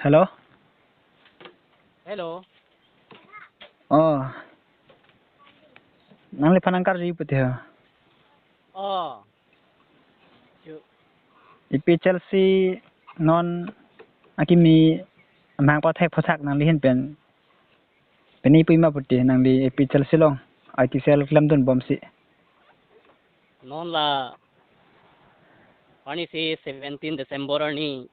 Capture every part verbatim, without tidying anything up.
Hello? Hello. Oh. Nangliphan nangkarju pute ho. Oh. Chu. A P H L C non akimi amahang pathek aphuthak nangli ahin pen pini pu ima pute, nangli A P H L C along I T cell klemdun bomsi. Non la arni si seventeen December arni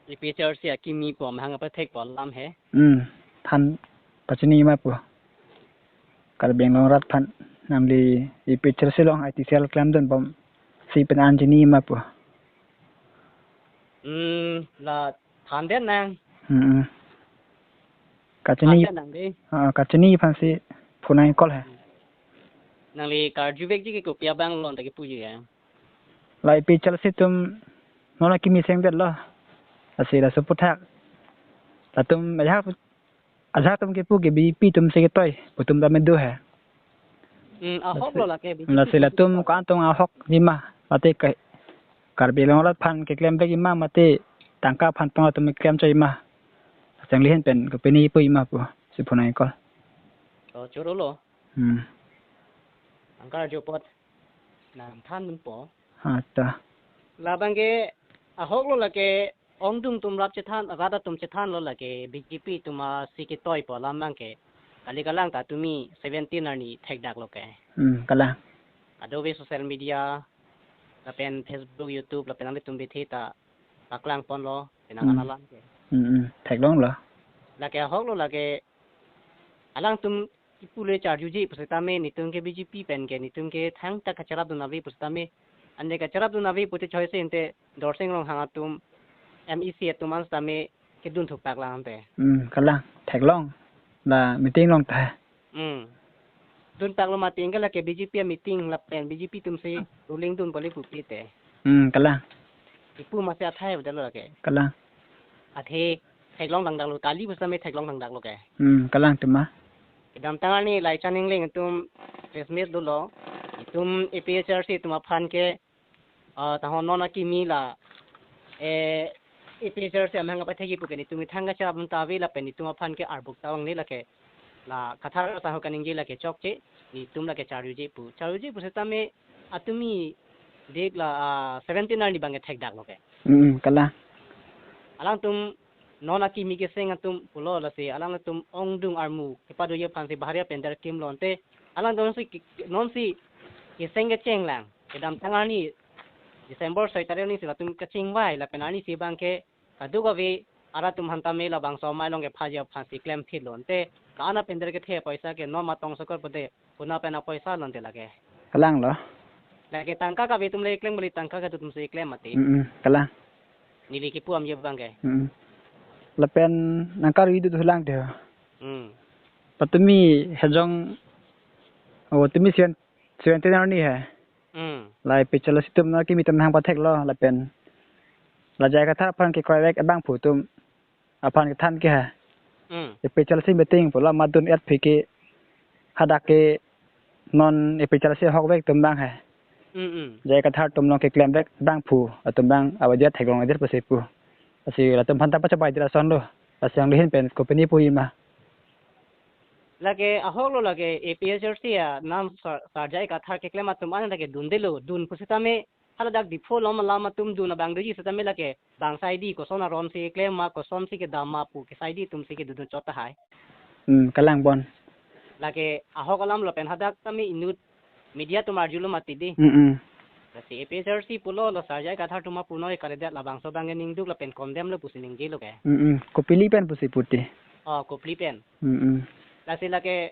A P H L C akimi pu amahang pathek pu alam he. Hmm, than pachini ima pu. Karbi Anglong arat aphan nangli A P H L C along I T cell klemdun bomsi pen an chini ima pu. Hmm, la than den nang. Hmm. Kachini, than den nang de. Ah, kachini aphansi phone nang call he. Nangli karju vekji ke kopi abang lo anta kipuji ya. La A P H L C atum non akimi seng det lo. Lasi laso aphuthak latum ajahak, ajahak atum kipu ke B J P atumsi ketoi pu atum ta medo he. Hmm, ahok lo lake B J P. Lasi latum ko-an tong ahok ima mate ke Karbi Anglong arat aphan keklem vek ima mate tangka aphan tong atum keklem choi ima. Lasi nangli ahin pen kopini pu ima pusi phone nang call. Oh, choro lo. Hmm. Nangkarju apot nangthan dunpo. Ha, ta. Labang ke ahok lo lake ongdung atum rap chethan, rat atum chethan lo lake B J P atumsi ketoi pu alam abang ke. Kali kalang ta tumi seventeen arni thekdak lo ke. Hmm, kalang. Kadokave social media, lapen Facebook, YouTube, lapen nanglitum bithe ta paklang pon lo, penang, hmm, an alam ke. Hmm, hmm. Theklong lo. Lake ahok lo lake alangtum kipu le charjuji pusitame netum ke B J P pen ke netum ke thangta kacharap dun ave pusitame. Ante kacharap dun ave pute choise ante Dorsing Ronghang atum M E C atum an sitame kedun thukpak lang ante. Hmm, kalang. Theklong. La meeting along ta. Hmm. Dun pak lo mati anke lake B J P ameeting lapen B J P atumsi ruling dun pale pupi te. Hmm, kalang. Ipu masi athai betul lo lake. Kalang. Athe theklong dangdak lo, kali pusitame theklong dangdak lo ke. Hmm, kalang tema. Kedamtang arni Laichan Engleng atum press meet dolo. Itum A P H L C atum aphan ke, ah, tahon non akimi la, eh, A P H L C amahang pathekji pu ke netum ithang kacharap dun ta ave lapen netum aphan ke arbuk ta vangne lake. La Kathar ta ho kaningje lake chokche, netum lake charjuji pu. Charjuji pusitame atumi dik la, ah, seventeen arni abang ke thekdak lo ke. Hmm, kalang. Alangtum non akimi keseng atum pulo lasi alangtum ongdung armu kepadoji aphansi Bahari apender kim lo ante alangtum si ki-, nonsi keseng kecheng lang. Kedamtang arni December soi tarik arni si latum kachingvai lapen arnisi abang ke kadokave arat atum aphan tame labangso amei along kephaji aphansi klem phit lo ante ko-an apender kethe apoisa ke non matong sokor pute puna pen apoisa lo ante lake. Kalang lo. Lake tangka kave atum le klem beli tangka kave atumsi klem mati. Mm-mm, kalang. Neli kipu amji abang ke. Mm-mm. Lapen nangkarju dut hulang te. Hmm. Patumi hejong, oh, tumi seven, seventeen arni he. Hmm. La A P H L C atum non akimi atum amahang pathek lo lapen la J I Kathar aphan kekroi vek abangphu atum aphan kethan ke he. Hmm. A P H L C meeting pu la madun et phi ke hadak ke non A P H L C ahok vek atum abang he. Hmm, hmm. J I Kathar atum along keklem vek abangphu atum abang abadia theklong adir pusi pu. Lasi latum aphan ta pachabai dira ason lo. Lasi nangli ahin pen kopine pu ima. Lake ahok lo lake A P H L C anam sar-, Sar J I Kathar keklem atum an lake dundelo, dun pusitame haladak Diphu along alam atum dun abang doji sitame lake bang saidi koson aron si keklem ma kosonsi kedam ma pu ke saidi atumsi kedun chot tahai. Hmm, kalang bon. Lake ahok alam lapen hadak tame inut media atum arjulo mati di. Mm-mm. Lasi A P H L C pulo lo Sar J I Kathar atum apunoi kalidet labangso abang ningduk lapen condemn lo pusi ningjelo ke. Mm-mm. Kopili pen pusi puti. Oh, kopili pen. Mm-mm. Lasi lake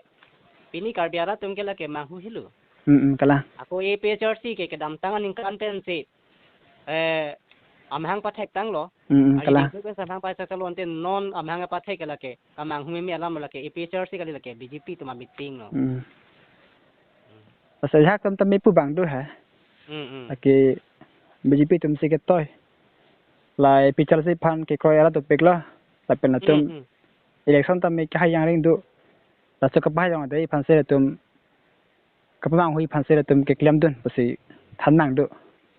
pini Karbi arat atum ke lake manghu helo. Mm-mm, kalang. Ako A P H L C ke kedamtang aningkan pensi, eh, amahang pathek tanglo. Mm-mm, kalang. Ari dingko ke samahang paisa talo ante non amahang pathek ke lake kamanghu meme alam lake A P H L C kali lake B J P atum ameeting lo. Mm. Lasi ajahak atum tame pu abang do he. Mm, mm. Lake B J P atumsi ketoi. La A P H L C aphan kekroi arat dopik lo. Lapen latum, mm, mm, election tame kehai yang ring do. Laso kepahai yang adai aphansi latum, kepamanghui aphansi latum keklem dun pusi than nang do.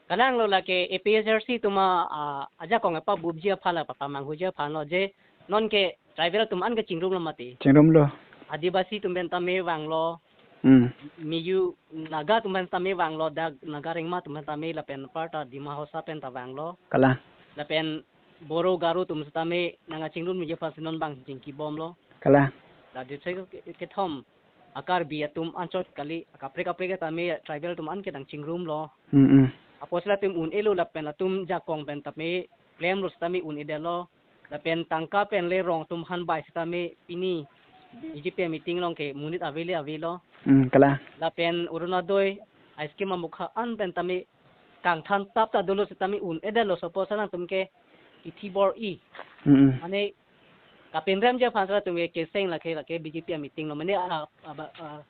Kalang lo lake A P H L C atum a, a, ajakong epabupji aphan la papamanghuji aphan lo je non ke tribal atum an ke chingrumlo mati. Chingrumlo. Adivasi atum pen tame vanglo. Hmm. Miyu Naga atum pen tame vanglo, dak Naga Rengma atum pen tame lapen aparta Dima Hasao pen ta vanglo. Kalang. Lapen Boro Garo atum setame nangkachingrum meji aphan si non bang chingkibomlo. Kalang. La dise ke, kethom a Karbi atum anchot kali, akaprek kaprek tame tribal atum an ke nangchingrumlo. Hmm, hmm. Apotsi latum un-elo lapen latum jakong pen tame klemlo setame un-edetlo. Lapen tangka pen le rong atum hanbai setame pini B J P meeting along ke monit avele avelo. Hmm, kalang. Lapen Orunodoi a scheme amukha an pen tame kangthan tap ta dolo setame un-edetlo, suppose alangtum ke kithi bor-i. Hmm, hmm. Mane kapinremji aphan si latum ke keseng lake lake B J P meeting lo. Mane a, a, a,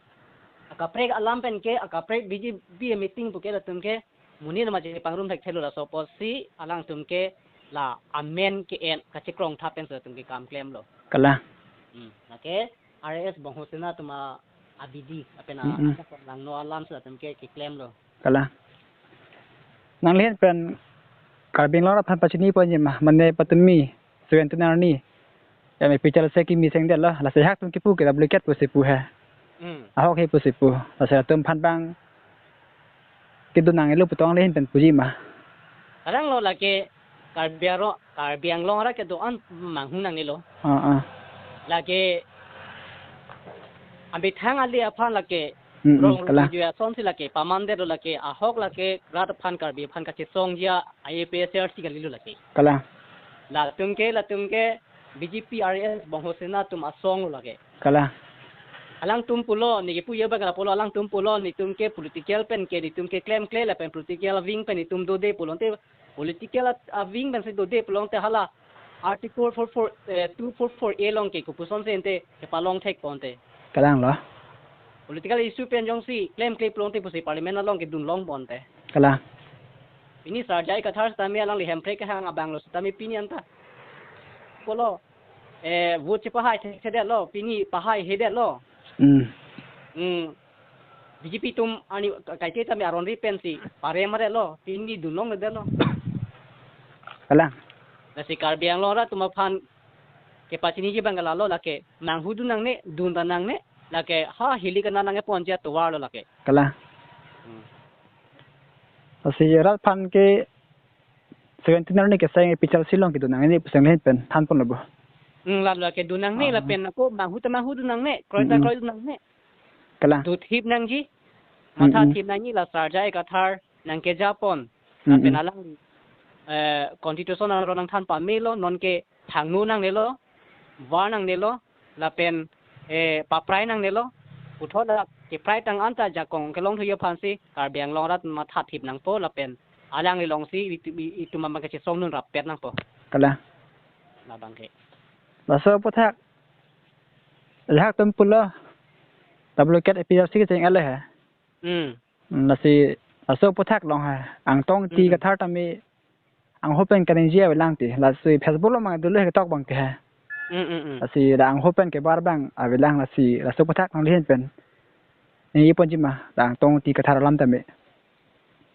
akaprek alam pen ke, akaprek B J P meeting pu ke latum ke monit nama chepangrum thekthelo, laso apotsi alangtum ke la amen ke-en kachekrong thap pen si latum ke kam klemlo. Kalang. Hmm. Lake R A S Bongho Sena atum a abidi lapen a, mm-mm, ajakong langno alam si latum ke keklemlo. Kalang. Nanglihin pen Karbi Anglong arat aphan pachiniponji ma, mane patumi seventeen arni, ya me pichal se kimi sengdetlo, lasi hak atum kipu ke duplicate pusi pu he. Hmm. Ahok he pusi pu. Lasi atum aphan bang kedun nangnelo pu tong nanglihin pen puji ma. Kalang lo lake Karbi aro, Karbi Anglong arat kedo-an manghu nangnelo. Ah, ah. Lake amethang ali aphan lake, mm, mm, rong kalang, rupijuya asonsi lake pamandetlo lake, ahok lake rat aphan Karbi aphan kachesongji a A P H L C kalilo lake. Kalang. Latum ke, latum ke B J P R A S Bongho Sena atum asong lo lake. Kalang. Alangtum pulo, neke puji abang la pulo, alangtum pulo, netum ke political pen ke, netum ke klemkle lapen political wing pen netum dode pulote, political a, a wing pensi dode pulote hala Article four four, eh, two four four A along ke kopuson si ante kepalong thekpo ante. Kalang lo. Political issue pen jongsi klemkle pulote pusi Parliament along kedun longpo ante. Kalang. Pini Sir J I Kathar setame alangli Hemprek kehang abang lo setame pini anta pulo, eh, vote chepahai thekthedetlo, pini pahai hedetlo. Hmm. Hmm. B J P atum ani kaike tame aron ri pensi pare maretlo, pini dun longledetlo. Kalang. Lasi Karbi Anglong arat atum aphan kepachiniji abang ke lalo lake, manghu dun nangne, dun ta nangne, lake ha hili kana nangkeponji atovar lo lake. Kalang. Hmm. Lasi rat aphan ke seventeen arni keseng A P H L C along kedun nangne pu si nanglihin pen thanpon lo bo. Hmm, lalo lake dun nangne, ah, lapen ako manghu ta manghu dun nangne, kroi ta, mm-mm, kroi dun nangne. Kalang. Dothip nangji. Mm-mm. Mathathip nangji, la Sir J I Kathar nangkejapon. Lapen, mm-mm, alangli, eh, constitution aron nangthan pamelo, non ke thangno nangnelo, var nangnelo, lapen, eh, paprai nangnelo, puthot la keprai tang anta jakong kelongthuji aphansi Karbi Anglong arat mathathip nangpo, lapen alangli alongsi itum, itum abang kachesong dun rappet nangpo. Kalang. Labang ke. Laso aphuthak, lahak atum pulo, duplicate A P H L C kecheng ale he. Hmm. Lasi laso aphuthak along he, Angtong Ingti, hmm, Kathar tame angho pen kaningje avelang ti, lasi Facebook along mang dolo he ketok abang ti he. Hmm, hmm, hmm. Lasi la angho pen kebar abang avelang, lasi laso aphuthak nanglihin pen ningjeponji ma, la Angtong Ingti, Kathar alam tame.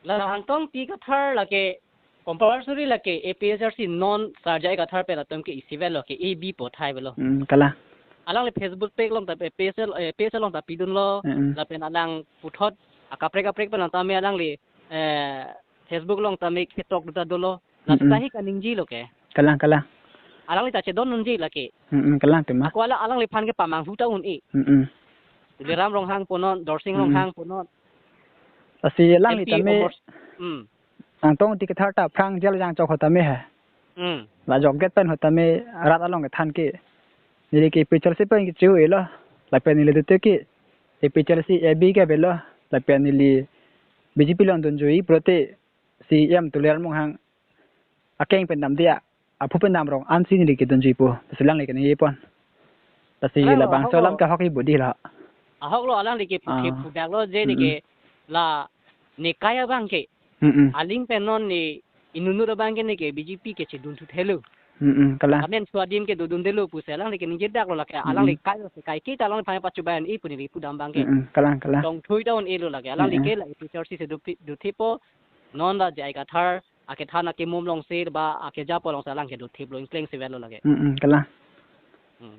La Angtong Ingti, Kathar lake compulsory lake A P H L C non Sir J I Kathar pen atum ke isivet lo ke A B pu thai avelo. Hmm, kalang. Alangli Facebook page along ta, eh, page al-, eh, page along ta pidunlo, mm-mm, lapen alang puthot akaprek kaprek pen tame alangli, eh, Facebook along tame ketok dun ta dolo. Lasi, mm-mm, ta hi kaningjelo ke. Kalang, kalang. Alangli ta chedondunji lake. Mm-mm, kalang tema. Ako ala alangliphan ke pamanghu ta un-e. Mm-mm. Tuliram Ronghang punon, Dorsing, mm-mm, Ronghang punon. Lasi alangli M P tame Omor-, hmm. Angtong Ingti Kathar ta aphrang jail jangchok ahut tame he. Hmm. La jok gate pen ahut tame rat along kethan ke, neli ke A P H L C pen kecho-elo, lapen neli dote ke A P H L C A B ke avelo, lapen neli B J P along dunjui pulote C E M Tuliram Ronghang akeng pen damde a, aphu pen dam rong ansi neli kedunjuipo, lasi alangli keningjepon. Lasi, hello, labangso ahok alam lo. Ke ahok hi budi la. Ahok lo, alangli ke pu-, ah, ke pudaklo je neli ke, mm-mm, la nekai abang ke. Mm-mm. Aling pen non ne inutnut abang ke neli ke B J P kechedun thuthelo. Mm-mm, kalang. Amen suadim ke dodundelo pusi alangli keningjedaklo lake, mm-mm, alangli kailo si kaiketa alangliphan pachuban-i pu neli pudam abang ke. Mm-mm, kalang, kalang. Longthui ta un-elo lake, alangli, mm-mm, ke la A P H L C si dopi-, dothepo, Non la J I Kathar akethan akemum alongsi ba akeja apot alongsi alang kedo thip lo, ingkleng si vet lo lake. Hmm, hmm, kalang. Hmm.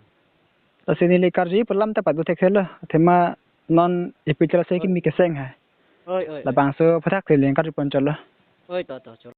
Lasi neli karju pu alam ta pado thekthelo. Athema non A P H L C kimi keseng hai. Oi, oi, oi. Labangso aphuthak si neli karju pon chotlo. Oi, to, to, chot.